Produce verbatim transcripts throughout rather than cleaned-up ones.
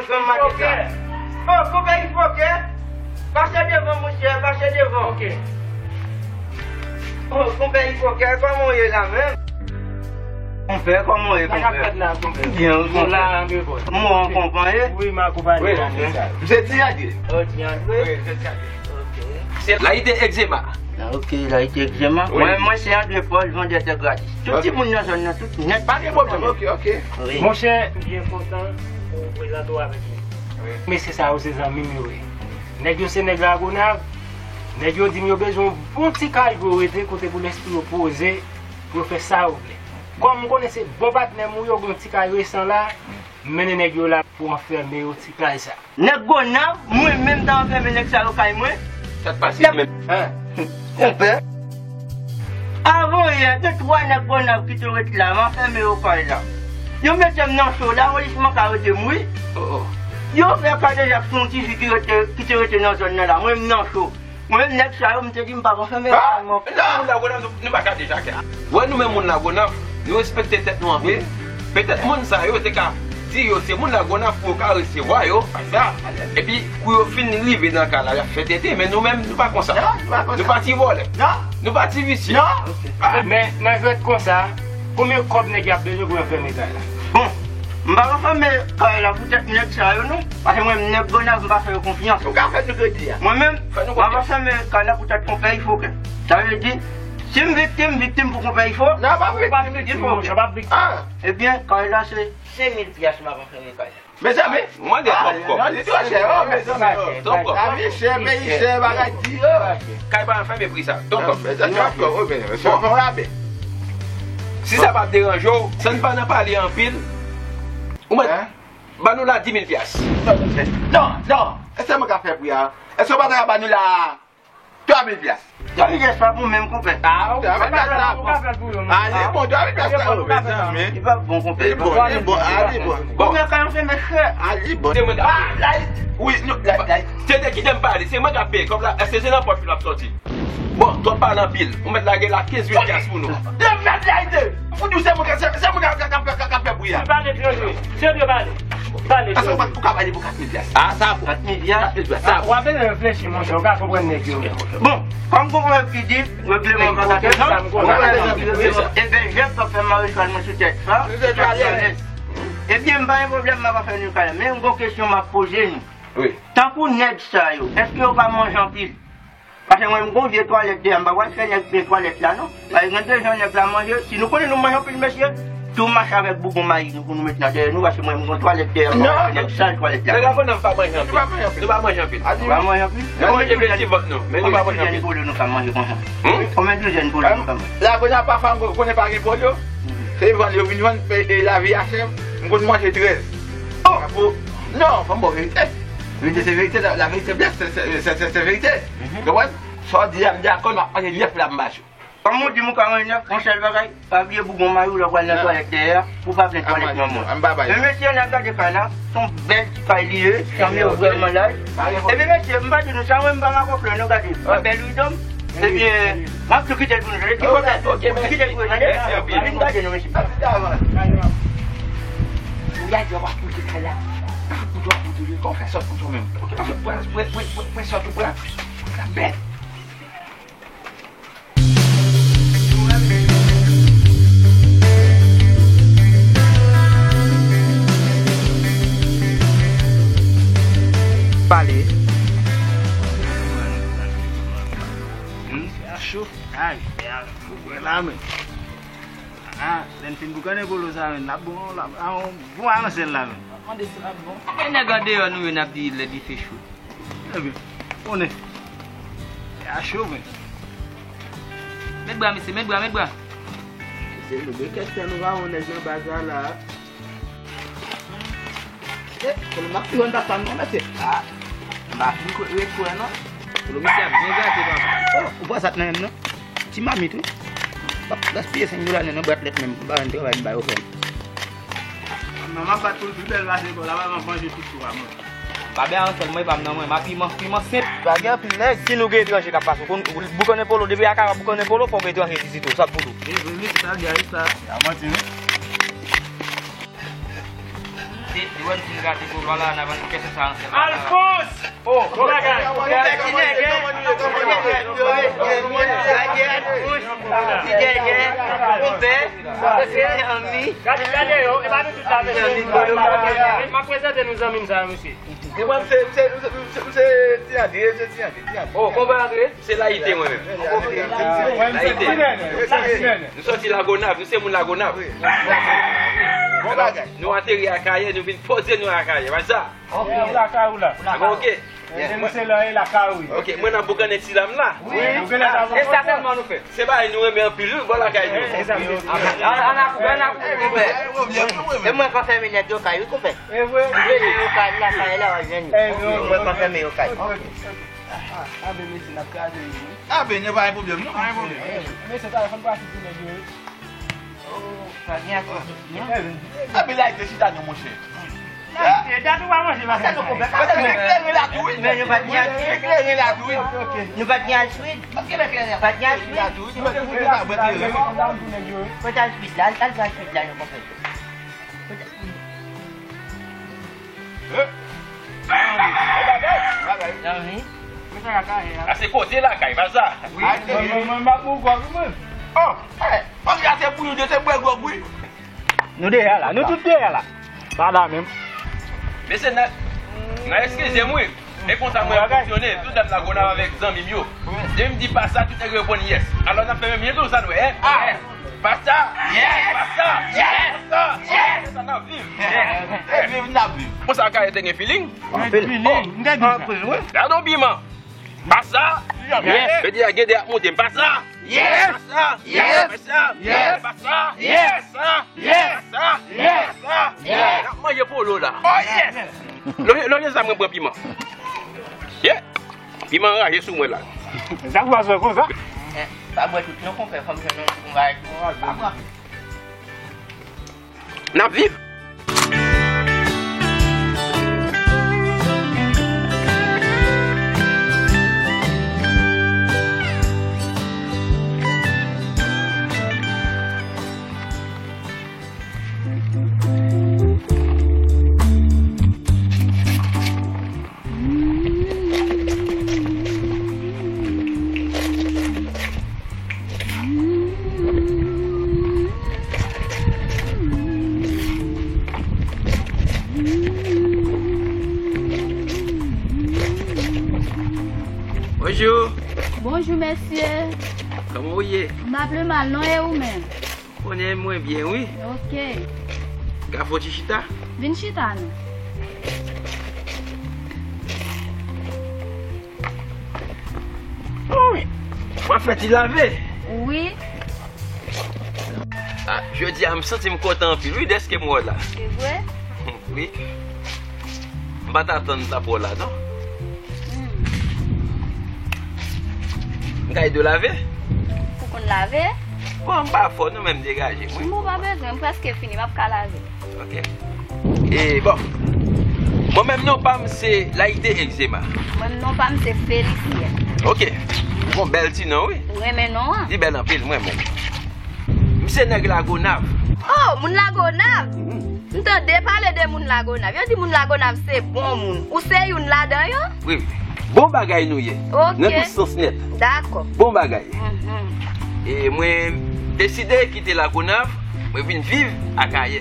Fanm maten sa. Oh, konpè Ifokè. Pase devan, monchè, pase devan. Ok. Oh, konpè Ifokè, kòman w ye la menm? Konpè, kòman w ye, konpè? Sa k ap fèt la, konpè? Byen, wi, konpè. Nou la, an devò. Mwen, w konprann, ye? Wi, m akonpanye w. Wi, se sa. M se Ti André. Oh, Ti André? Wi, m se Ti André. Ok. Se Layite Egzema. Ah, ok, Layite Egzema. Wi. Mwen, mwen se André Paul, vandè tè gratis. Tout timoun nan zòn nan, tout nèt. Pa gen pwoblèm, ok, ok. Wi. Monchè, m byen kontan pou w prezante w avèk nou. Wi. Mesye sa yo se zanmi m yo ye. Nèg yo se nèg Lagonav. Nèg yo di m yo bezwen yon bon ti kay pou yo rete, kote pou lespri yo poze, pou yo fè sa yo vle. Kòm m konnen se bon patnè m ou ye, ou gen yon ti kay resan la, m mennen nèg yo la pou anfème yo ti kay sa. Nèg Gonav, mwen menm ta anfème nèg sa yo kay mwen. Sa k pase menm? Hein? Konpè. Avan yè, gen twa nèg Gonav ki te ret la, m anfème yo kay la. Yo mete m nan cho, lapolis manke arete m, wi. Oh, oh. Yo fè kadejak sou yon ti fi ki rete, ki te rete nan zòn nan la, mwen m nan cho. Mwen menm nèg sa yo, m te di m p ap anfème kay mwen. Ah, non, moun Lagonav, nou, nou pa kadejake. Wè nou menm moun Lagonav, nou respekte tèt nou anpil. Petèt moun sa yo te ka di yo se moun Lagonav pou yo ka resevwa yo, sa. Epi kou yo fin rive nan kay la, y ap fè tenten, men nou menm, nou pa konsa. Non, nou pa konsa. Nou pa ti vòlè. Non. Nou pa ti visye. Non. Ah. Men nan jwèt konsa, konbyen kòb nèg y ap bezwen pou yo fèmen kay la? Bon, m p ap fèmen kay la poutèt nèg sa yo, non. Paske mwen, nèg Gonav, m pa fè yo konfyans. Ou ka fè nou kredi a. Mwen menm, m ap fèmen kay la poutèt konpè Ifokè. Sa vle di, si m viktim, m viktim pou konpè Ifo. Non, pa viktim, Ifo. Monchè, pa viktim. Ah. Ebyen, kay la se senk mil pyas m ap fèmen kay la. Mezanmi, mwen gen twòp kòb. Non, li twò chè, oh, mezanmi, oh. Twòp kòb. Lavi chè, peyi chè, bagay di, oh. Kay pa anfème pri sa. Twòp kòb. Mezanmi, twòp kòb, oh, men, mesye, fè yon rabè. Si sa pa deranje w, san n pa nan pale anpil, ou mèt ban nou la di mil pyas. Non, non, èske mwen ka fè pri a? Èske w pa ta ka ban nou la twa mil pyas? Twa mil pyas pa pou menm konpè. Ah, ou ka fè l pou yo, non. Ah, li bon, twa mil pyas la, oh, mezanmi. Li pa bon konpè. Li bon, li bon, ah, li bon. Bon, men kan yo fè mèt chè. Ah, li bon. Se mwen k ap peye. Ah, la, wi, nou, la, la. Se te kite m pale, se mwen k ap peye kòb la, èske se nan pòch ou l ap sòti? Bon, twòp pale anpil. Ou mèt lage la kenz mil pyas pou nou. Ou mèt lage. Fout nou se mwen k, se, se mwen k ap, k ap, k ap, k ap fè pri a. Pale, Jòjò. Serye pale. Pale, Jòjò. Èske ou pa, ou ka pale pou kat mil pyas? Ah, sa bon. Kat mil pyas? Kat mil pyas, sa bon. W ap bezwen reflechi, monchè, ou ka konprann nèg yo. Bon, kòm konprann ki di, regleman pa ka fè non. Ebyen, jèf k ap fè marechal mwen sou tèt sa. Ebyen, m pa gen pwoblèm, m ap fè nou kay la. Men yon gwo kesyon m ap poze nou. Wi. Tankou nèg sa yo, èske yo pa manje anpil? Paske mwen, m gon vye twalèt dèyè, m pa pral fè nèg plen twalèt la, non. Paske gen de jan nèg la manje, si nou konnen nou manje anpil, mesye, tou mache avèk bougon mayi nou pou nou met nan dèyè nou, paske mwen, m gon twalèt dèyè, m pa pral fè nèg sal twalèt la. Nèg la konnen m pa manje anpil. Nou pa manje anpil. Nou pa manje anpil. Nou pa manje anpil. Nou manje peti vant nou, men nou pa manje anpil. Konbyen douzèn polo nou ka manje konsa? Hmm? Konbyen douzèn polo nou ka manje? La, konnen pa fanm, konnen pa gen polo. Se vann yo vin vann, e, e lavi a chè, m konn manje trèz. Oh! Non, fò m ba w verite. Verite se verite, la, la vérité blesse, se, se, se, se, se verite. Mhm. Konprann? Sa w di a, m dakò, m ap pale nèf la m ba cho. Kòm ou di m ou ka manje nèf, yon sèl bagay, pa bliye bougon mayi w lè w pral nan twalèt dèyè a, pou pa plen twalèt nan mwen. Men mesye, n a gade kay la, se yon bèl ti kay li ye, chanm yo vrèman laj. Ebyen mesye, m pa di nou sa, mwen m pa makòflè non, gade, yon bèl ridòm. Ebyen, m ap tou kite l pou nou, tande, ti kontan. Kite l pou nou, tande. Vin gade nou, mesye. Ou gade, w ap pote kay la. Ou ap pote, w ap pote, w ap fè sòt pou ou menm. Pran, pran, pran, pran, pran sòt ou pran. Sa bèt. Pale. Hmm? Fè a cho. Ay, fè a cho. Mwen la, men. Ah, lè n fin boukannen polo sa, men, l ap bon, l ap, ah, on bon aranjman la, men. Mande si l ap bon. E nèg andeyò nou yo, n ap di lè dife cho. Ebyen, konnen. E a cho, men. Met bra, mesye, met bra, met bra. Mesye, nou gen kèk tan nou pa wè nèg nan baz la, la. Eh, Kolonb ap pi wè nan sa non, mesye. Ah, m pa fin kwè, ret kwè non. Kolonb misye ap byen gate, papa. Oh, ou pran sa t nan men m non? Ti mamit, wi. P ap gaspiye senk dola nan, nan bwat lèt menm. M pa wè n travay, m ba yo fè m. Manman pa tou pi bèl pase kò la, pa manje tout sou a mwen. Pa bè an sèl mwen, pa m nan mwen, ma piman, piman senp. Pa gen anpil nèg. Si nou gen etranje k ap pase, ou konn, ou boukannen polo, depi a ka boukannen polo, fò w gen etranje isit tou, sa pou tou. E vre, wi, se sa l di a, wi, sa. A manti, wi. Li wè n fin gate sou lwa la, n ap pran kesyon sa ansanm. Alfons! Oh, bon bagay. Ti nèg, ti nèg, konpè, se zanmi. Gade, gade yo, e pa nou tout la, mesye. M ap prezante nou zanmi m sa, mesye. E mwen, se, se, se, se, se ti André, se ti André, ti André. Oh, konpè André? Se Layite mwen menm. Layite. Nou sòti Lagonav, nou se moun Lagonav. Bon bagay. Nou ateri Akayè, nou vin poze nou Akayè, pa sa? Ok, ou lakay ou la. Ah bon, ok. Depi se la, e lakay ou. Ok, mwen nan boukannen ti dam la. Wi. E sa sèlman nou fè. Se bagay nou renmen anpil, wi, bò lakay nou. An, an, an, an, konpè. E mwen pa fèmen nèg yo kay, wi, konpè. E vre? Mwen yo kay, lakay la, w ap jwenn. E vre. Mwen pa fèmen yo kay. Ah, ah, ben, mesye, n ap kraze li, wi. Ah, ben, pa gen pwoblèm, non, pa gen pwoblèm. Mesye, talè fò n pase ti nèg yo, wi. Oh, pa gen akoz. Ah, ben, Layite chita non, monchè. Layite, dat ou pa manje, pa fè nou konpè. Pase nou kleren la tou, wi. Men nou pa t gen aswid. Kleren la tou, wi. Nou pa t gen aswid. Pa t gen aswid. Pa t gen aswid. Kote aswid la? Al, al pran aswid la, nou konpè. Kote A se koze lakay, pa sa. Wi. Mwen, mwen, mwen, m ap bout gwòg, wi, mwen. Oh, eh, pandan se pou nou de, se bwè gwòg, wi. Nou deja la, nou tout deja la. Pa la menm. Mesye, n a, n a eskize m, wi. E konsa mwen ap fonksyone, tout lè m Lagonav avèk zanmi m yo. Depi m di pa sa, tout nèg yo reponn yes. Alò, n ap fè menm jan tou, sa nou wè, en? Pasta! Yes! Pasta! Yes! Pasta! Yes! Pasta, n ap viv! Yes! E viv, n ap viv! Konsa, Akayè te gen feeling? Anpil. Anpil, wi. Gade yon piman. Pasta! Yes! Yo di, a, gen de ap monte. Pasta! Yes! Pasta! Yes! Pasta! Yes! Pasta! Yes! Pasta! Yes! Pasta! Yes! N ap manje polo la. Oh, yes! Lòt, lòt sa mwen pran piman. Yeah! Piman anraje sou mwen la. Sa k pase konsa? Eh, pa bwè tout non, konpè, fò m jwenn yon ti konpè. Pa pran. N ap viv. Bonjou. Bonjou, mesye. Kòman w ye? M pa pi mal, non, e ou menm? Konnen mwen byen, wi. Ok. Ka fè w ti chita? Vin chita, non. Wi. W ap fè ti lave? Wi. Ah, jodi a, m santi m kontan anpil, wi, dèske m wè w la. Se vre? Wi. M pa t atann m t ap wè w la, non. Hmm. M ka ede w lave? Pou konn lave? Bon, m pa fò, non, men m degaje m, wi. Bon, pa bezwen, m prèske fini, m ap ka lave. Ok. E, bon. Mwen menm, non pa m se Layite Egzema. Mwen menm, non pa m se Felisyen. Ok. Bon, bèl ti non, wi. Ou renmen non an? Li bèl anpil, mwen menm. M se nèg Lagonav. Oh, moun Lagonav? Mhm. M tande pale de moun Lagonav. Yo di moun Lagonav se bon moun. Ou se youn ladan yo? Wi, wi. Bon bagay nou ye. Ok. Nan tout sans nèt. Dakò. Bon bagay. Mhm. E mwen deside kite Lagonav, mwen vin viv Akayè.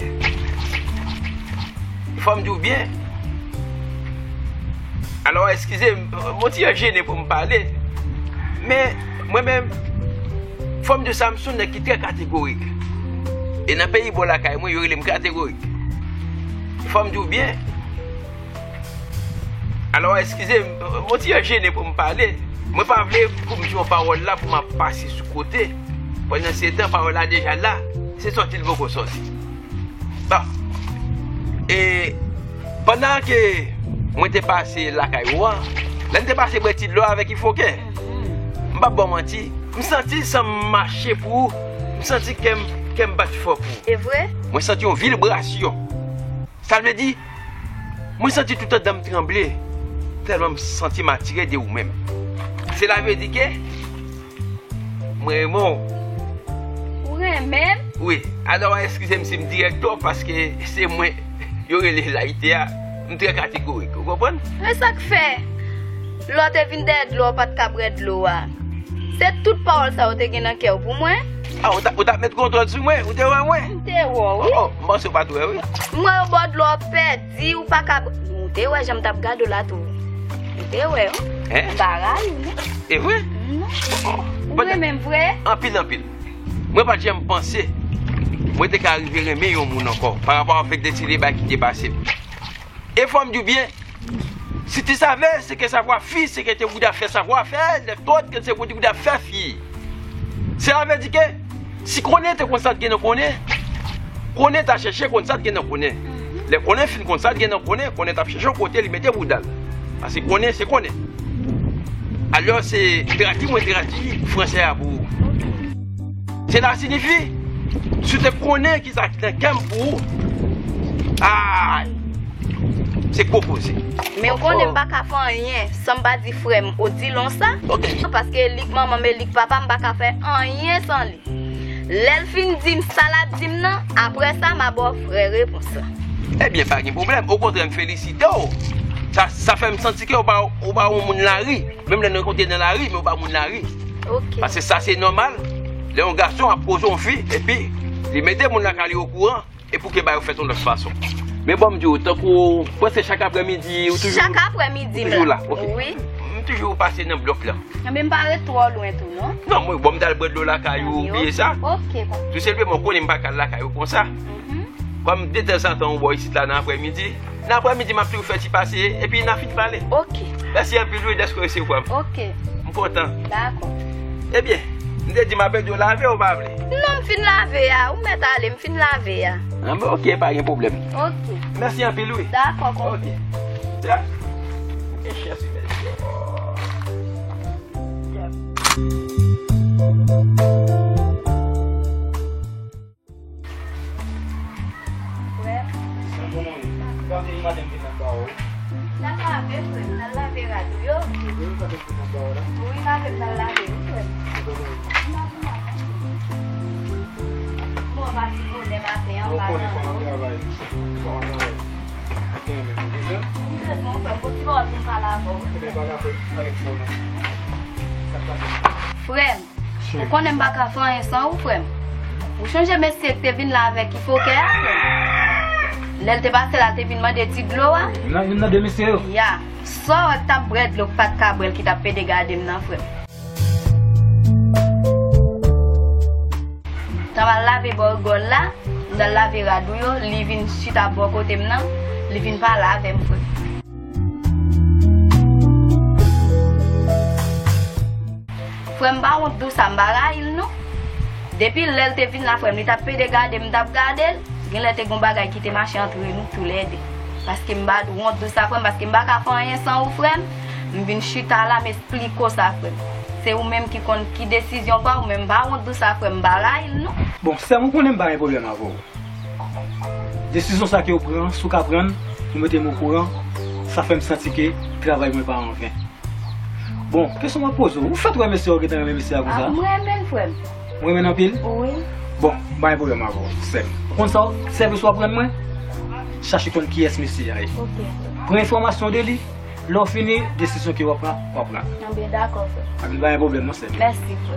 Fò m di w byen. Alò, eskize m, m on ti jan jene pou m pale. Men, mwen menm, fò m di w sa, m se yon nèg ki trè kategorik. E nan peyi bò lakay mwen, yo rele m kategorik. Fò m di w byen. Alò, eskize m, m on ti jan jene pou m pale. Mwen pa vle pou m di yon pawòl la pou m ap pase sou kote. Pandan se tan, pawòl la deja la. Se sòti l poko sòti. Bon. E pandan ke mwen te pase lakay ou an, lè m te pase bwè ti dlo avèk Ifoken, m p ap ba w manti, m santi san m mache pou ou, m santi kè m, kè m bat fò pou ou. E vre? Mwen santi yon vibrasyon. Sa vle di, mwen santi tout anndan m tranble, tèlman m santi m atire de ou menm. Sela vle di ke mwen renmen w. Ou renmen m? Wi. Alò, eskize m si m dirèk twòp, paske se mwen, yo rele layite a, m trè kategorik, ou konprann? Men sa k fè, lè w te vin dèyè dlo a, w pa t ka bwè dlo a. Se tout pawòl sa yo te gen nan kè w pou mwen? A, ou t ap, ou t ap met kontwòl sou mwen, ou te wè mwen? M te wè w, wi. Oh, oh, m panse w pa t wè, wi. M wè yo ba w dlo a, w pèdi, ou pa ka bwè. Ou te wè jan m t ap gade w la tou. Ou te wè, wi. Hein? M pa rayi w, non. E vre? Non. Oh, oh. Ou renmen m vre? Anpil, anpil. Mwen pa t janm panse mwen te ka rive renmen yon moun ankò, pa rapò avèk de ti deba ki te pase m. E fò m di w byen, si tu savais ce que savoir fi, ce que te bouda fè savoir fè, les autres, que se bouda fè fi. Cela veut dire que si konnen te konn sa t gen nan konnen, konnen ta chèche konn sa t gen nan konnen. Lè konnen fin konn sa t gen nan konnen, konnen t ap chèche yon kote li mete bouda l. Paske konnen se konnen. Alò se tradui mwen tradui fransè a pou ou. Cela signifie, si w te konnen ki sa ki nan kè m pou ou, ay, se gwo koze. Men w konnen m pa ka fè anyen san m pa di frè m Odilon sa. Ok. Paske li k manman m e li k papa m, m pa ka fè anyen san li. Lè l fin di m sa l ap di m nan, apre sa, m a ba w vrè repons lan. Ebyen, pa gen pwoblèm. Okontrè, m felisite w. Sa, sa fè m santi ke w pa, w pa yon moun lari. Menm lè nou rankontre nan lari, men w pa moun lari. Ok. Paske sa se nòmal. Lè yon gason ap koze yon fi, epi li mete moun lakay li okouran, e pou ke bagay yo fèt yon lòt fason. Men bon, m di w, tankou prèske chak aprèmidi, ou toujou, chak aprèmidi, ou toujou la, ok. Wi. M toujou pase nan blòk la. Ebyen, m pa ret twò lwen tou, non. Non, mwen, bon, m t al bwè dlo lakay ou, bliye sa. Ok, papa. Tou senpleman, ou konnen m pa ka al lakay ou konsa. Mhm. Kòm detanzantan ou bò isit la nan aprèmidi, nan aprèmidi, m ap toujou fè ti pase, epi n a fin pale. Ok. Mèsi anpil, wi, dèske w resevwa m. Ok. M kontan. Dakò. Ebyen, m te di m ap ede w lave, ou pa vle? Non, m fin lave a. Ou mèt ale, m fin lave a. An, men ok, pa gen pwoblèm. Ok. Mèsi anpil, wi. Dakò, konprann. Ok. Ya. E chèsi, mèsi. Frè m. Sa kòman ye? Gade maten m te nan ba ou. N al lave, frè m, n al lave rad ou yo. Wi, maten m te nan ba ou la. Wi, maten m t al lave, wi, frè m. Bon, pati bonè maten an, pa nan travay. Frè m, ou konnen m pa ka fè anyen san ou, frè m. Ou chonje mesye k te vin la avèk ifokè a, frè m? Lè l te pase la, l te vin mande ti dlo a. Youn nan, youn nan de mesye yo? Ya. Sa w wè k t ap bwè dlo k pa t ka bwè l ki t ap pede gade m nan, frè m. T ap al lave bò rigòl la, m t al lave rad ou yo, li vin chita bò kote m nan, li vin pale avè m, frè m. Frè m pa wont di w sa, m pa rayi l non. Depi lè l te vin la, frè m, li t ap pede gade m, m t ap gade l. Genlè te gon bagay ki te mache antre nou toulède. Paske m pa wont di w sa, frè m, paske m pa ka fè anyen san ou, frè m. M vin chita la, m esplike w sa, frè m. Se ou menm ki konn ki desizyon pa w, men m pa wont di w sa, frè m, m pa rayi l non. Bon, sè m, ou konnen m pa gen pwoblèm avè w. Desizyon sa ke w pran, si w ka pran l, ou mete m okouran, sa fè m santi ke travay mwen pa anven. Bon, kesyon m ap poze w, ou fèt wè mesye a, ou gentan renmen mesye a konsa? A, m renmen l, frè m. Ou renmen l anpil? Wi. Bon, m pa gen pwoblèm avè w, sè m. Ou konn sa, sèvis w ap rann mwen? Chache konn kiyès mesye a ye. Ok. Pran enfòmasyon de li, lè w fini, desizyon ke w ap pran, w ap pran. Anben, dakò, frè. Anben, pa gen pwoblèm non, sè m. Mèsi, frè.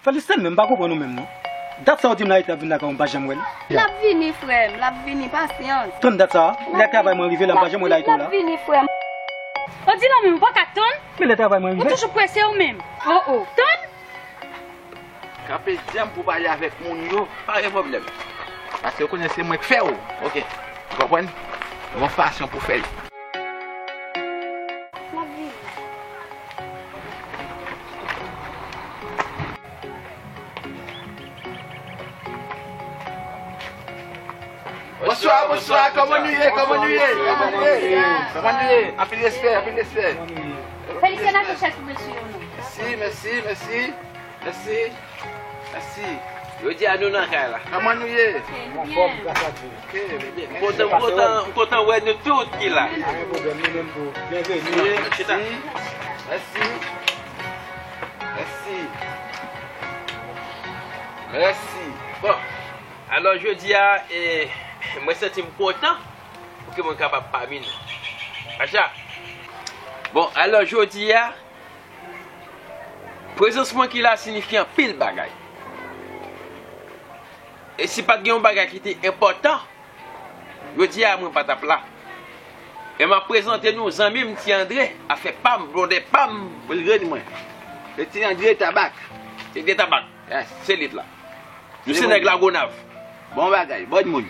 Felisite m, men m pa konprann ou menm non. Dat sa w di m Layite ap vin lakay ou, m pa janm wè l. L ap vini, frè m, l ap vini, pasyans. Tann dat sa a, lè travay mwen rive la, m pa janm wè Layite w la. L ap vini, frè m. Odilon, men ou pa ka tann? Men lè travay mwen rive. Ou toujou prese ou menm. Oh, oh. Tann! Kanpe djanm pou pale avèk moun yo, pa gen pwoblèm. Paske ou konnen se mwen k fè w. Ok. Ou konprann? Gon fason pou fè l. Bonswa, Bonswa, kòman nou ye? Kòman nou ye? Kòman nou ye? Kòman nou ye? Anpil respè, anpil respè. Felisityasyon pou mesye yo, non. Mèsi, mèsi, mèsi. Mèsi. Mèsi. Jodi a nou nan kay la. Kòman nou ye? Anfòm, gras a Dye. Ok, byen. M kontan, m kontan, m kontan wè nou tout ki la. Pa gen pwoblèm, nou menm tou. Byenveni. Mèsi. Mèsi. Mèsi. Mèsi. Bon. Alò, jodi a, e, mwen santi m kontan pou ke mwen kapab pami nou. Acha. Bon, alò, jodi a, prezans mwen ki la siyifi anpil bagay. E si pa t gen yon bagay ki te enpòtan, jodi a mwen pa t ap la. E m ap prezante nou zanmi m, Ti Andre, afè pa m, blondè pa m. Pou l jwenn mwen. Se Ti Andre Tabak. Ti Andre Tabak. Yes. Se lit la. Nou se nèg Lagonav. Bon bagay, bon moun.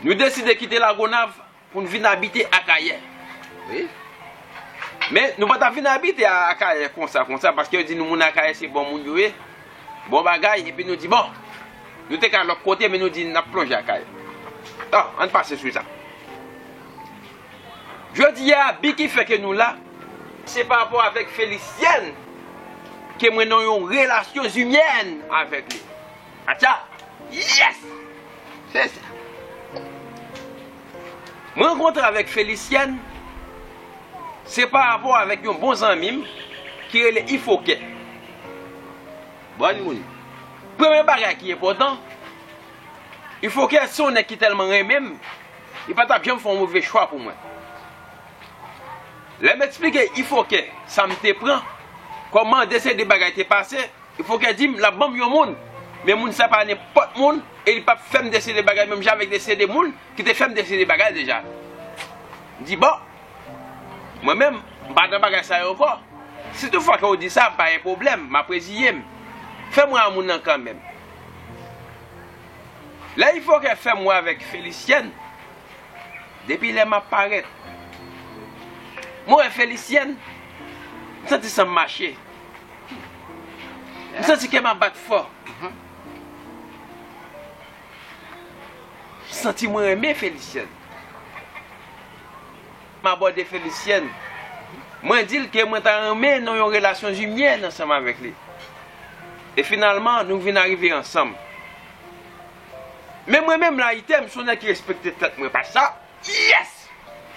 Nou deside kite Lagonav pou n vin abite Akayè. Wi. Men nou pa t ap vin abite a Akayè konsa, konsa, paske yo di nou moun Akayè se bon moun yo ye. Bon bagay, epi nou di, bon, nou te ka lòt kote, men nou di n ap plonje Akayè. An, ann pase sou sa. Jodi a, bi ki fè ke nou la, se pa rapò avèk Felicienne ke mwen nan yon relasyon zimyèn avèk li. Atcha! Yes! Se sa. Mwen rankontre avèk Felicienne, se pa rapò avèk yon bon zanmi m ki rele Ifokè. Bon moun. Premye bagay ki enpòtan, Ifokè se yon nèg ki tèlman renmen m, li pa t ap janm fè yon move chwa pou mwen. Lè m eksplike Ifokè sa m te pran, kòman de seri de bagay te pase, Ifokè di m l ap ban m yon moun, men moun sa pa nenpòt moun, e li p ap fè m de seri de bagay menm jan avèk de seri de moun ki te fè m de seri de bagay deja. M di, bon, mwen menm, m pa nan bagay sa yo ankò. Si toutfwa ke w di sa, pa gen pwoblèm, m ap reziye m. Fè m wè a moun nan kanmenm. Lè Ifokè fè m wè avèk Felicienne, depi lè m ap parèt, mwen wè Felicienne, m santi san m mache. M santi kè m ap bat fò. M santi mwen renmen Felicienne. M abòde Felicienne. Mwen di l ke mwen ta renmen nan yon relasyon zimyèn ansanm avèk li. E finalman, nou vin arive ansanm. Men mwen menm, Layite, m se yon nèg ki respekte tèt mwen, pa sa. Yes!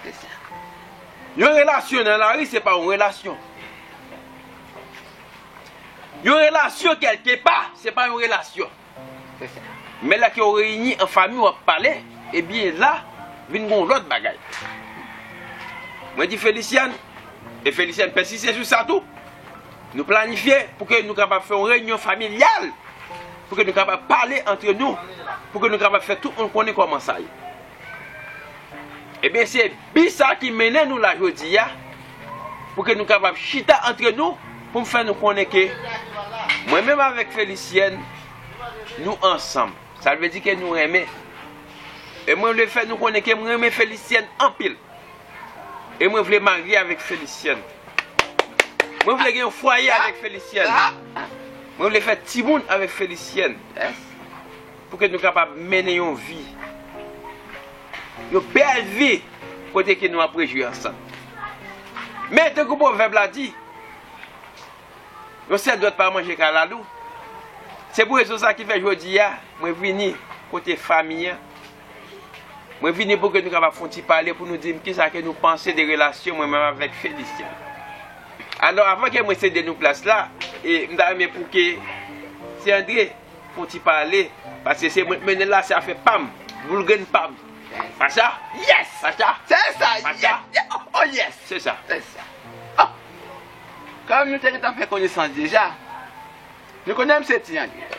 Se sa. Yon relasyon nan lari, se pa yon relasyon. Yon relasyon kèlkepa, se pa yon relasyon. Se sa. Men lè ke w reyini an fanmi, w ap pale, ebyen la, vin gon lòt bagay. Mwen di Felicienne, e Felicienne pèsiste sou sa tou. Nou planifye pou ke nou kapab fè yon reyinyon familyal, pou ke nou kapab pale antre nou, pou ke nou kapab fè tout moun konnen kòman sa ye. Ebyen, se bi sa ki mennen nou la jodi a, pou ke nou kapab chita antre nou, pou m fè nou konnen ke mwen menm avèk Felicienne, nou ansanm. Sa vle di ke nou renmen. E mwen vle fè nou konnen ke mwen renmen Felicienne anpil. E mwen vle marye avèk Felicienne. Mwen vle gen yon fwaye avèk Felicienne. Mwen vle fè timoun avèk Felicienne. Pou ke nou kapab mennen yon vi. Yon bèl vi. Kote ke nou ap rejwi ansanm. Men, tankou pwovèb la di, yon sèl dwèt pa manje kalalou. Se pou rezon sa ki fè jodi a, mwen vini kote fanmi an. Mwen vini pou ke nou kapab fè yon ti pale, pou nou di m kisa ke nou panse de relasyon mwen menm avèk Felicienne. Alò, avan ke mwen sede nou plas la, e m ta renmen pou ke Ti Andre fè yon ti pale, paske se mwen k mennen l la, se afè pa m, boul grenn pa m. Pa sa? Yes! Pa sa? Se sa, yes! Oh, oh, yes! Se sa. Se sa. Oh! Kòm nou te gentan fè konesans deja, nou konnen m se Ti Andre.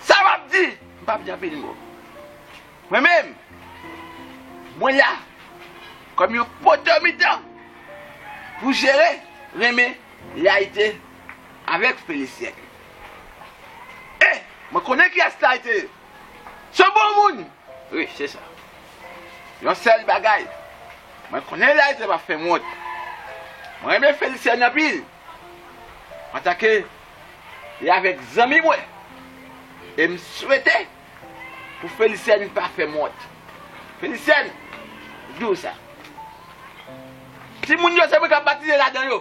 Sa m ap di, m p ap di anpil mo. Mwen menm, mwen la kòm yon poto mitan pou jere, renmen Layite avèk Felicienne. E mwen konnen kiyès Layite ye. Se yon bon moun. Wi, se sa. Yon sèl bagay, mwen konnen Layite p ap fè m wont. Mwen renmen Felicienne anpil. Antanke li avèk zanmi mwen. E m swete Pou Felicienne pa fè m wont. Felicienne, di w sa. Timoun yo, se mwen k ap batize ladan yo.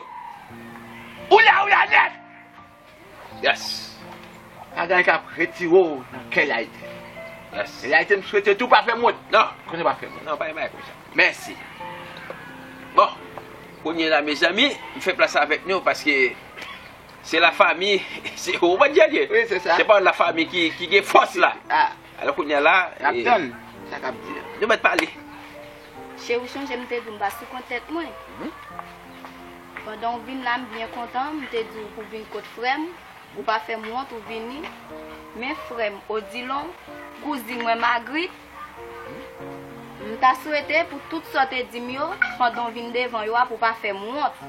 Ou la, ou la nèt. Yes. Pa gen anyen k ap retire w nan kè Layte. Yes. Layte, m swete tou pa fè m wont. Non, konnen pa fè m wont. Non, pa gen bagay konsa. Mèsi. Bon, kounye a la, mezanmi, m fè plas avèk nou paske se lafanmi, se, ou konprann, Djèdjè? Wi, se sa. Se pa lafanmi ki, ki gen fòs la. Ah. Alò, kounye a la, n ap tann sa k ap di a. Nou mèt pale. Cheri, ou chonje m te di w m pa sou kont tèt mwen? Mhm. Pandan w vin la, m byen kontan, m te di w pou w vin kot frè m, ou pa fè m wont, ou vini. Men frè m, Odilon, kouzin mwen, Magrit, m ta swete pou tout sa w te di m yo, pandan w vin devan yo a, pou w pa fè m wont.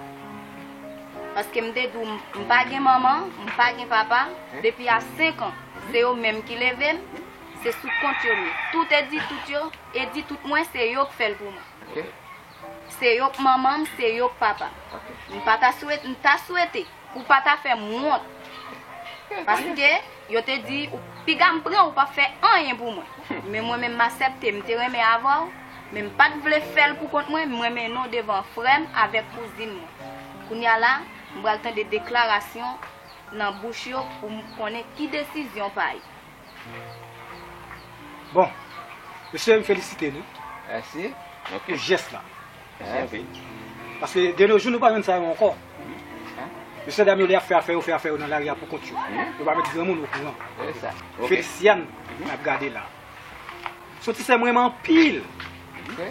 Paske m te di w, m, m pa gen manman, m pa gen papa, depi a senk an, se yo menm ki leve m, se sou kont yo m ye. Tout Edi, tout yo, Edi, tout mwen, se yo k fè l pou mwen. Ok. Se yo k manman m, se yo k papa m. Ok. M pa ta swete, m ta swete pou w pa ta fè m wont. Paske yo te di, ou, piga m pran, ou p ap fè anyen pou mwen. Men mwen menm, m aksepte, m te renmen avè w, men m pa t vle fè l pou kont mwen, m renmen non devan frè m avèk kouzin mwen. Kounye a la, m pral tande deklarasyon nan bouch yo pou m konnen ki desizyon pa yo. Bon, mesye, m felisite nou. Mèsi. Ok. Pou jès la. Mèsi anpil. Paske de nos jours, nou pa jwenn sa yo ankò. Mesye dam yo, lè y ap fè afè yo, fè afè yo nan lari a pou kont yo. Mhm. Yo pa met granmoun okouran. Se sa. Ok. Feliciane, mhm, n ap gade la. Soti sè m renmen anpil. Ok.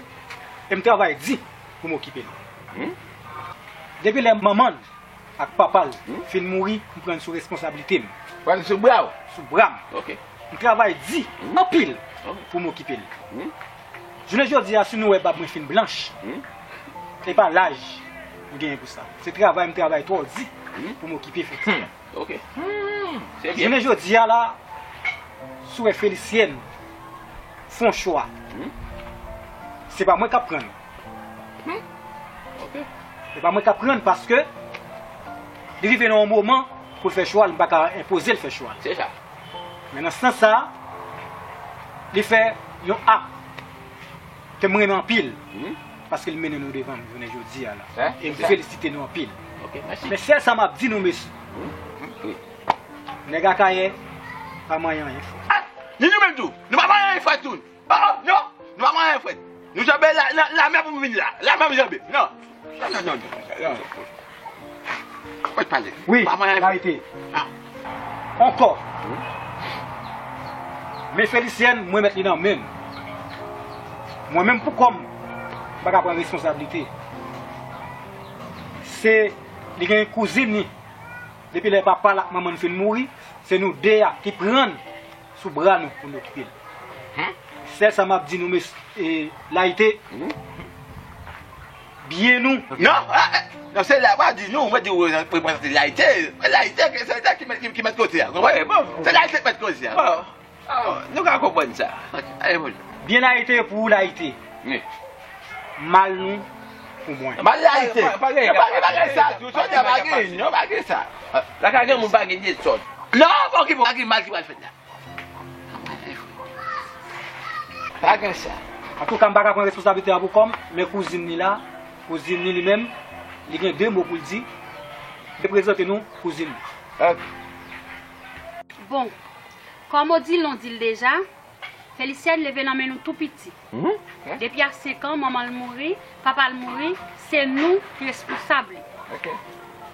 E m travay di pou m okipe l. Mhm. Depi lè manman l ak papa l, hmm, fin mouri, m pran l sou responsablite m. Pran l sou bra w? Sou bra m. Ok. M travay di, hmm, anpil, ok, pou m okipe l. Hmm. Jounen jodi a, si nou wè bab mwen fin blanch, hmm, se pa laj m genyen pou sa. Se travay m travay twò di, hmm, pou m okipe Feliciane. Hmm. Ok. Hmm. Se byen. Jounen jodi a la, si w wè Feliciane fè yon chwa, hmm, se pa mwen k ap pran l. Hmm. Ok. Se pa mwen k ap pran l paske li rive nan yon moman pou l fè chwa l, m pa ka enpoze l fè chwa l. Se sa. Men nan sans sa, li fè yon ak ke m renmen anpil, hmm, paske l mennen nou devan m jounen jodi a la. Hein? E m, se sa, felisite nou anpil. Ok, mèsi. Men sèl sa m ap di nou, mesye. Hmm? Wi. Nèg Akayè pa manyen anyen frèt. Ah! Ni nou menm tou. Nou pa manyen anyen frèt tou. Oh, non, nou pa manyen frèt. Nou janbe la, la, lamè pou nou vin la. Lamè pou janbe. Non. Non, non, non, non, non. Mwen pale. Wi, pa manyen frèt. Arete. Ah. Ankò. Men Feliciane, mwen met li nan men m. Mwen menm pou kò m, m pa ka pran responsablite. Se, li gen kouzin li. Depi lè papa l ak manman l fin mouri, se nou de a ki pran l sou bra nou pou n okipe l. Hen? Sèl sa m ap di nou, mesye, e, Layite, mhm, byen nou. Non, ah, eh, non, se la, pa di nou, mwen di ou reprezante Layite. Layite, se Layite ki mèt, ki, ki mèt koze a, konprann? Wi, bon. Se Layite ki mèt koze a. Bon. Oh, nou ka konprann sa. Ok, ale, bon. Byen Layite pou Layite. Wi. Mal nou pou mwen. Mal Layite. Pa, pa, pa gen, pa gen bagay sa, tou, pa gen, pa gen, non, pa gen sa. Lakay granmoun pa gen dezòd. Non, pa okipe w, pa gen mal ki pral fèt la. Pa gen sa. Antouka, m pa ka pran responsablite a pou kò m, men kouzin li la, kouzin li, li menm, li gen de mo pou l di, reprezante nou, kouzin li. Ok. Bon, kòm Odilon di l deja, Feliciane leve nan men nou tou piti. Mhm. Depi a senk an, manman l mouri, papa l mouri, se nou ki responsab li. Ok.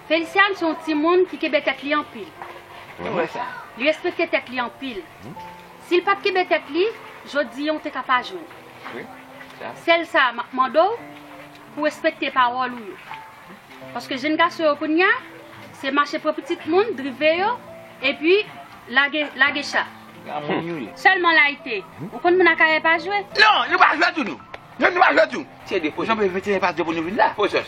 Feliciane se yon timoun ki kenbe tèt li anpil. Se vre sa. Li respekte tèt li anpil. Mhm. Si l pa t kenbe tèt li, jodi a w te ka pa jwenn. Wi, sa. Sèl sa, m ap mande w pou w respekte pawòl ou yo. Paske jenn gason yo kounye a, se mache pran pitit moun, drive yo, epi lage, lage cha. Granmoun yo ye. Sèlman Layite. Ou konn moun Akayè pa jwe? Non, nou pa jwe tou nou. Non, nou pa jwe tou. Se de pwojè. Janbe venteyen pa jwe pou nou vin la. Pwojè.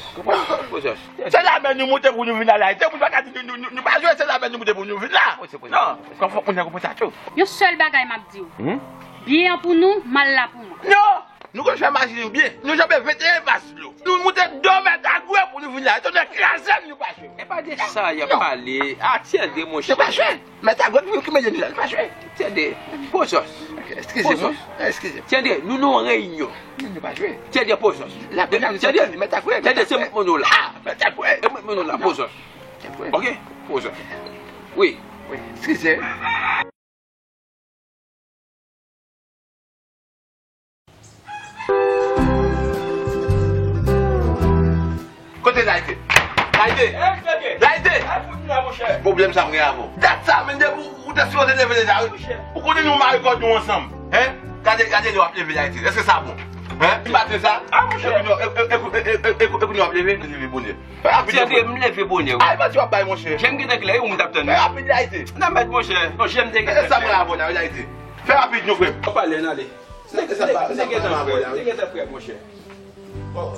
Pwojè. Se lamè nou moute pou nou vin la, Layite. Moun pa ka di nou, nou, nou, nou pa jwe, se lamè nou moute pou nou vin la. Non, fòk moun nan konprann sa tou. Yon sèl bagay m ap di w. Hmm? Byen an pou nou, mal la pou mwen. Non! Nou konn fè maji nou byen. Nou janbe venteyen mas lo. Nou moute do Mèt Agwe pou nou vin la. Etone kraze n, nou pa jwe. E pa de sa y ap pale. A, Ti Andre, monchè. Nou pa jwe. Mèt Agwe ki, ki mete nou la, nou pa jwe. Ti Andre, pozòs. Ok, eskize mwen. Pozòs. Eskize. Ti Andre, nou nan yon reyinyon. Nou pa jwe. Ti Andre, pozòs. La, Ti Andre, Mèt Agwe. Ti Andre, se mwen nou la. Ah, Mèt Agwe. E mwen nou la, pozòs. Mèt Agwe. Ok, pozòs. Wi. Wi, eskize. Kote Layite? Layite! Layite! Pwoblèm sa m gen avè w. Dat sa, menm depi ou te sipoze leve deja, wi. Ou konnen nou mare kò nou ansanm. Hein? Gade, gade lè w ap leve Layite. Èske sa bon? Hein? Ti maten sa? Epi nou, e, e, epi nou ap leve? Leve bonè. Fè rapid, non, frè. M leve bonè, wi. Ay, manti w ap bay, monchè. Je m gentan klè, wi, ou m t ap tann. Fè rapid, Layite. Nan mèt, monchè. Non, je m te gentan klè. E sa m gen avè w la, wi, Layite. Fè rapid, non, frè. Ou pale, n ale. Nèg sa pa, nèg sa pa bon, wi. Nèg sa prè, monchè. Oh.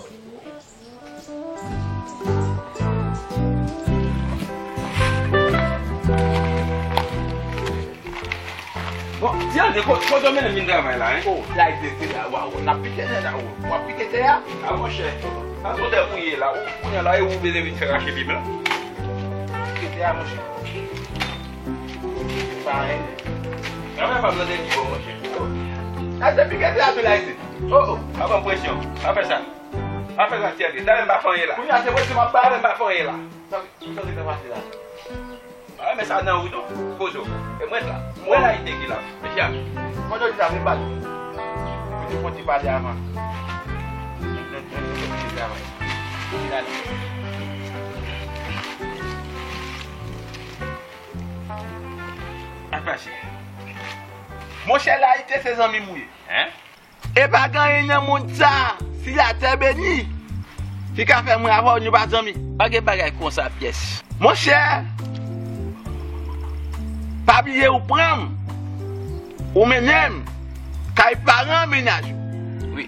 Bon, Ti Andre, ko-, kote w mennen m vin travay la, hein? Oh, Layite, se la, w ap pike tè la, w ap pike tè a? A, monchè, sa se yon tè mouye la, ou, kounye a la, e ou bezwen vin fè rache pi blan? Pike tè a, monchè. Pa anyen. Travay pa m nan dènye bò, monchè. Layite, pike tè a tou, Layite. Oh, oh, pa ban m presyon, pa fè sa. Pa fè sa, Ti Andre, talè m pa fè anyen la. Kounye a, se presyon m ap ba w. Talè m pa fè anyen la. Sa, sa ki ta pase la? Ah, men sa nan ou tou. Poze w. E mwen la. Mwen la ide ki la. Mesye, pandan w di sa, vin pale. Mwen te konti pale avan. Mwen, mwen, mwen, mwen, mwen, mwen, mwen, mwen, mwen, Ap pase. Monchè, Layite se zanmi m ou ye. Hein? E pa gen anyen nan mond sa, si latè beni, ki ka fè mwen avè w nou pa zanmi. Pa gen bagay konsa pyès. Monchè, pa bliye ou pran m, ou mennen m kay paran mennaj ou. Wi.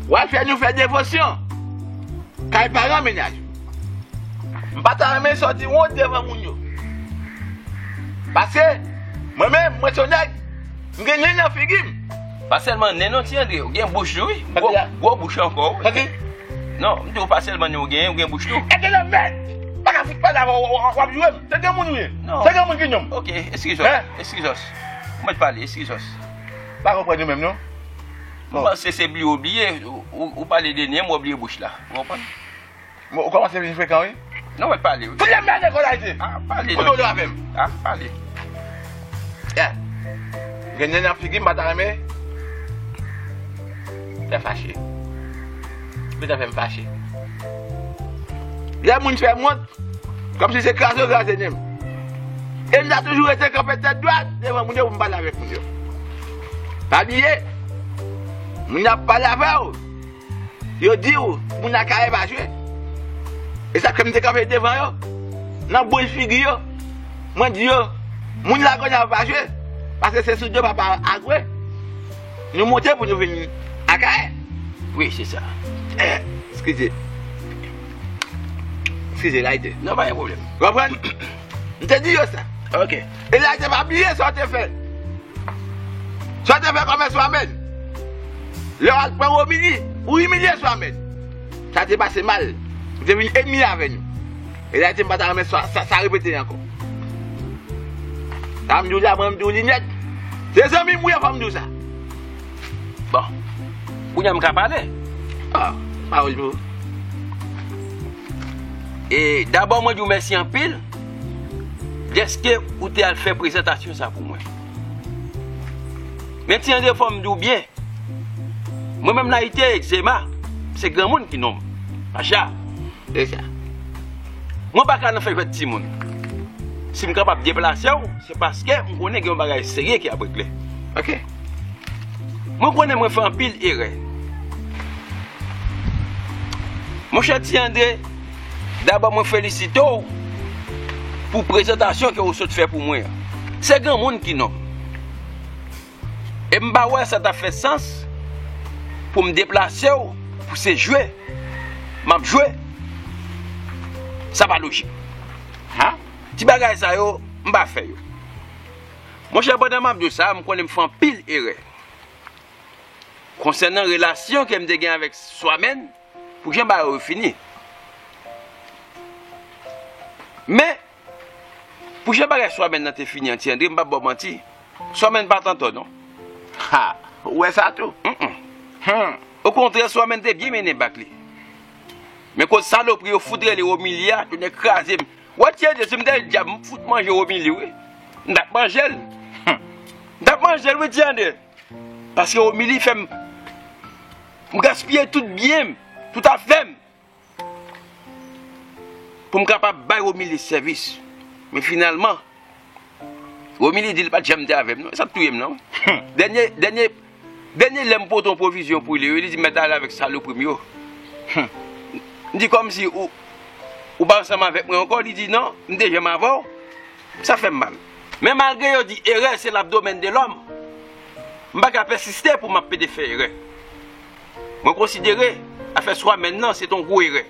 W al fè nou fè devosyon kay paran mennaj ou. M pa ta renmen sa w di wont devan moun yo. Paske, mwen menm, mwen se yon nèg, m gen nen nan figi m. Pa sèlman nen non, Ti Andre, ou gen bouch tou, wi. Gwo, gwo bouch ankò, wi. Non, m di w pa sèlman nen ou genyen, ou gen bouch tou. E de la mèd! Pa ka fout pale avè w, w, w, w ap joure m. Se granmoun ou ye. Non. Se granmoun ki nonm. Ok, eskize w. Hein? Eskize w. Ou mèt pale, eskize w. Pa konprann ou menm, non? M panse se bliye ou bliye, ou, ou, ou pale de nen, m wè w bliye bouch la. Ou konprann? Bon, ou kòmanse vin frekan, wi. Non, mwen pale, wi. Fout lè mèt nan kò Layite. Ah, pale. Ou dolo avè m. Ah, pale. Yeah. Gen nen nan figi m, m pa ta renmen. Fè fache. Ou ta fè m fache. Lè moun fè m wont, kòmsi se kraze w kraze nen m. E m ta toujou rete kanpe tèt dwat devan moun yo pou m pale avèk moun yo. Pa bliye, moun ap pale avè w. Yo di w, moun Akayè pa jwe. E sa k fè m te kanpe devan yo, nan bouy figi yo. Mwen di yo, moun Lagonav pa jwe, paske se sou do papa Agwe nou monte pou nou vin Akayè. Wi, se sa. Eh, eskize. Eskize, Layite. Non, pa gen pwoblèm. Ou konprann? M te di yo sa. Ok. E Layite pa bliye sa w te fè. Sa w te fè kòmè Swamèn. Lè w al pran Womini, ou imilye Swamèn. Sa te pase mal. Ou te vin ènmi avè nou. E Layite m pa ta renmen sa, sa, sa repete ankò. Sa m di w la, mwen m di w li nèt. Se zanmi m ou ye, fò m di w sa. Bon. Kounye a m ka pale? Ah, pawòl pou ou. E dabò, mwen di w mèsi anpil dèske ou te al fè prezantasyon sa pou mwen. Men Ti Andre, fò m di w byen, mwen menm Layite, Egzema, se granmoun ki nonm. Pacha. Se sa. Mwen pa ka nan fè jwèt timoun. Si m kapab deplase w, se paske m konnen gen yon bagay serye ki ap regle. Ok. Mwen konnen mwen fè anpil erè. Monchè Ti Andre, dabò mwen felisite w pou prezantasyon ke w sot fè pou mwen an. Se granmoun ki nonm. E m pa wè sa t ap fè sans pou m deplase w, pou se jwe m ap jwe. Sa pa lojik. Ha? Ti bagay sa yo, m pa fè yo. Monchè, pandan m ap di w sa, m konnen m fè anpil erè. Konsènan relasyon ke m te gen avèk Swamèn, pou jan bagay yo fini. Men, pou jan bagay Swamèn nan te fini an, Ti Andre, m p ap ba w manti, Swamèn pa t antò non. Ha, ou wè sa tou? Mm, mm. Hmm. Okontrè, Swamèn te byen mennen bak li. Men kote salopri yo fout rele Romili a, yo nèk kraze m. Wè, Ti Andre, si m te dyab, m fout manje Romili, wi. M t ap manje l. Hmm. M t ap manje l, wi, Ti Andre. Paske Romili fè m, m gaspiye tout byen m, tout afè m, pou m kapab bay Romili sèvis. Men finalman, Romili di li pa t janm te avè m, non. E sa k touye m, non. Hmm. Dènye, dènye, dènye lè m pote yon pwovizyon pou li, wi, li di m mèt ale avèk salopri m yo. Hmm. M di kòmsi ou, ou pa ansanm avèk mwen ankò, li di non, m te janm avè w. Sa fè m mal. Men malgre yo di erè se l'abdomen de l'homme, m pa ka pèsiste pou m ap pede fè erè. Mwen konsidere afè Swamèn nan se t on gwo erè.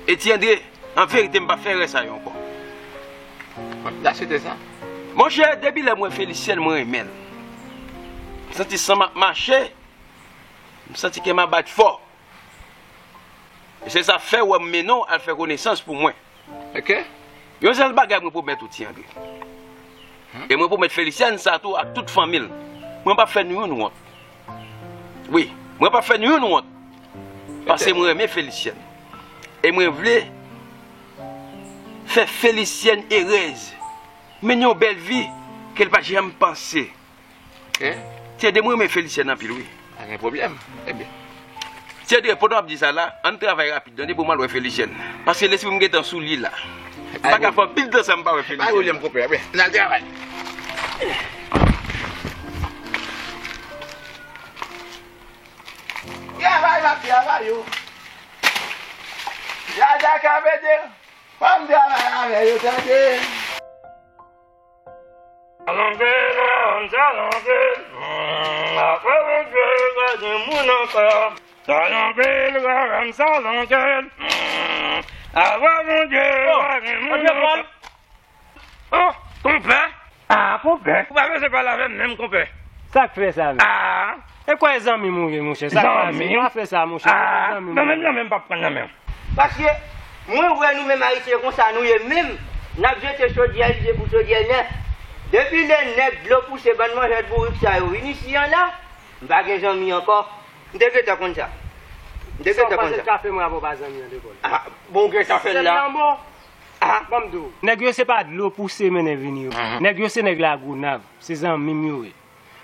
E Ti Andre, an verite, m p ap fè erè sa yo ankò. La se te sa. Monchè, depi lè m wè Felicienne, mwen renmen l. M santi san m ap mache, m santi kè m ap bat fò. E se sa fè w wè m mennen w al fè konesans pou mwen. Ok. Yon sèl bagay mwen pwomèt ou, Ti Andre. E mwen pwomèt Felicienne sa tou ak tout fanmi l. Mwen p ap fè nou youn wont. Wi, mwen p ap fè nou youn wont. Paske mwen renmen Felicienne. E mwen vle fè Felicienne erèz. Mennen yon bèl vi ke l pa t janm panse. Ok. Ti Andre, mwen renmen Felicienne anpil, wi. Pa gen pwoblèm. Ebyen. Ti Andre, pandan w ap di sa la, ann travay rapid, tande, pou m al wè Felicienne. Paske lespri m gentan sou li la. M pa ka fè anpil tan san m pa wè Felicienne. Pa gen pwoblèm, konpè. Ebyen, n al travay. Travay, m ap travay, yo. Jaja ka mete. Fò m travay avè yo, tande. Sa lonje, sa lonje, mm, apre Bondye, pa gen moun ankò. Sa lonje, sa lonje, mm, apre Bondye, pa gen moun ankò. Oh, konpè. Ah, konpè. Ou pa bezwen pale avè m menm, konpè. Sa k fè sa menm? Ah. E kwè zanmi m ou ye, monchè. Sa k pase? Zanmi? Pa fè sa, monchè. Ah, zanmi m nan men, nan men, m p ap pran nan men w. Paske mwen wè nou menm Ayisyen konsa nou ye menm, n ap jete chodyè lye pou chodyè nè. Depi lè nèg dlo pouse bann manjèt bourik sa yo vin isi an la, m pa gen zanmi ankò. M te gentan konn sa. M te gentan konn sa. Sa w panse l ka fè mwen avè w pa zanmi an de bòl? Ah, bon, w gentan fè l la. Sèl lanmò. Ah. Ban m di w. Nèg yo se pa dlo pouse mennen vini yo. Mhm. Nèg yo se nèg Lagonav. Se zanmi m yo ye.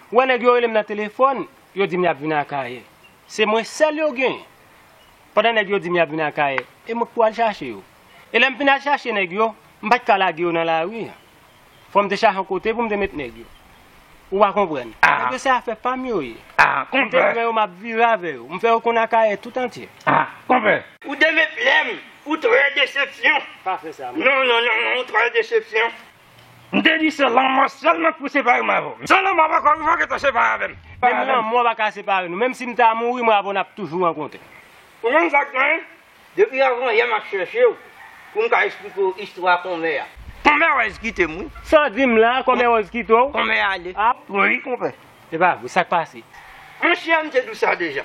Ou wè nèg yo rele m nan telefòn, yo di m y ap vin Akayè. Se mwen sèl yo genyen. Pandan nèg yo di m y ap vin Akayè, e mwen k pou al chache yo. E lè m fin al chache nèg yo, m pa t ka lage yo nan lari a. Fò m te chache yon kote pou m te met nèg yo. Ou pa konprann. Ah. Nèg yo se afè pa m yo ye. Ah, konpè. M te pran yo, m ap vire avè yo. M fè yo konn Akayè tout antye. Ah, konpè. Ou te met lè m, ou trè desepsyon. Pa fè sa, mwen. Non, non, non, non, ou trè desepsyon. M te di se lanmò sèlman k pou separe m avè w. San lanmò pa ka rive w gentan separe avè m. Menm lanmò pa ka separe nou. Menm si m ta mouri, mwen avè w n ap toujou rankontre. Ou konn sa k genyen? Depi avan yè m ap chèche w pou m ka esplike w istwa konmè a. Konmè Wèz kite m, wi. Sa w di m la, konmè Wèz kite w? Konmè ale. Ah. Wi, konpè. E pa vre, sa k pase? Monchè, m te di w sa deja.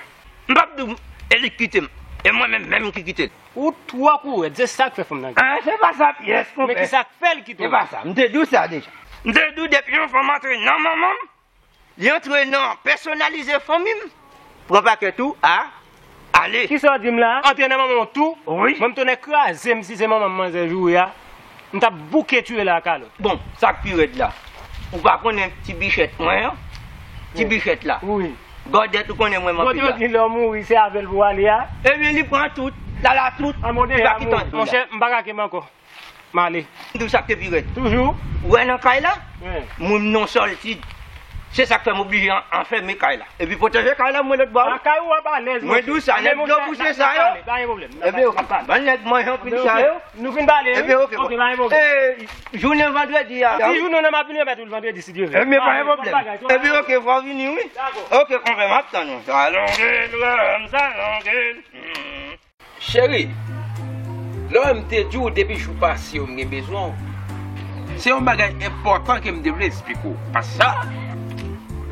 M p ap di w e li k kite m. E mwen menm menm ki kite l. Ou twò kourèd, se sa k fè fanm nan gen. Ah, se pa sa pyès, konpè. Men ki sa k fè l kite w? Se pa sa, m te di w sa deja. M te di w depi yon fanm antre nan manman m, li antre nan pèsonalize fanmi m, pran pakèt ou, a, ale. Kisa w di m la? Antre nan manman w tou? Wi. Mwen m tounen kraze m si se manman m manzè joure a. M t ap bouke tiye l a kalòt. Bon, sa k pi rèd la, ou pa konnen ti bichèt mwen an? Ti bichèt la. Wi. Gòdèt, ou konnen mwen m anpil la. Gòdèt, lè w mouri, se avè l pou w ale a? Ebyen, li pran tout, l al a tout. Li pa kite anyen. Monchè, m pa ka kenbe ankò. M ale. M di w sa k te pi rèd. Toujou? Ou wè nan kay la? Wi. Moun nan Sòltid. Se sa k fè m oblije an-, anfème kay la. Epi pwoteje kay la, mwen lòt bò. A kay ou w ap alèz, monchè. Mwen di w sa, nèg dlo pouse sa yo. Pa gen pwoblèm. Ebyen, oke. Bann nèg manje anpil sa yo. Nou fin pale, wi? Ebyen, oke. Oke, pa gen pwoblèm. E, jounen vandredi a. Si jounen an m ap vini, yo mèt ou l vandredi, si Dye vle. Ebyen, pa gen pwoblèm. Ebyen, oke, fò w vini, wi. Dakò. Oke, konpè, m ap tann ou. Sa lonje, sa lonje. Cheri, lè w wè m te di w depi jou pase yo m gen bezwen w, se yon bagay enpòtan ke m te vle esplike w. Paske sa,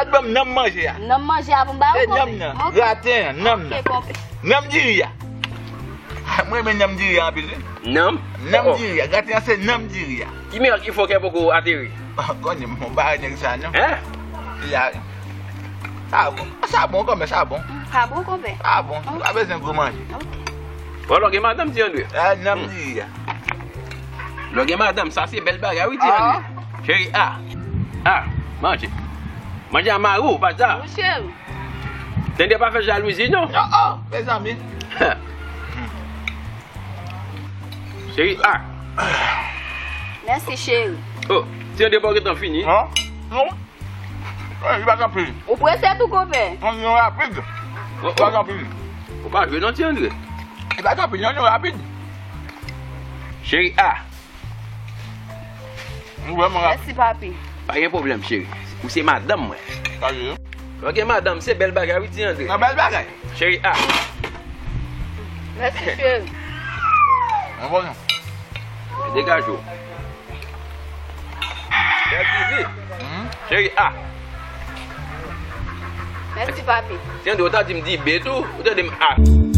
pa t ban m nanm manje a. Nanm manje a pou m ba ou, konpè. Se nanm nan. Ok. Graten an, nanm nan. Ok, konpè. Nanm diri a. Mwen renmen nanm diri a anpil, wi. Nanm? Nanm diri a. Graten an se nanm diri a. Ki mirak ki fè w poko ateri? Konnen m pa wè nèg sa, non. Hein? Ya. Sa bon. Sa bon, kanmenm, sa bon. Sa bon, konpè? Sa bon. Ok. Pa bezwen gwo manje. Ok. Bon, lè w gen madanm, Ti Andre. Ah, nanm diri a. Lè w gen madanm, sa se bèl bagay, wi, Ti Andre. Cheri, ah. Ah, manje. Manje a mari w, pa sa. Wi, cheri. Tande pa fè jalouzi, non. Oh, oh, mezanmi. Cheri, ah. Mèsi, cheri. Oh, Ti Andre pa gentan fini. Non, non. Eh, li pa t anpil. Ou prese tou, konpè? Non, li rapid. Oh, oh. Li pa t anpil. Ou pa jwe non, Ti Andre. Li pa t anpil, non, li rapid. Cheri, ah. Li vrèman rapid. Mèsi, papi. Pa gen pwoblèm, cheri. Ou se madanm mwen. Sa ye. Lè w gen madanm, se bèl bagay, wi, Ti Andre. Nan bèl bagay. Cheri, ah. Mèsi, cheri. Mwen bon, non. Degaje w. Cheri, A. Mèsi, papi. Tande, ou ta di m di B tou, ou tande m A.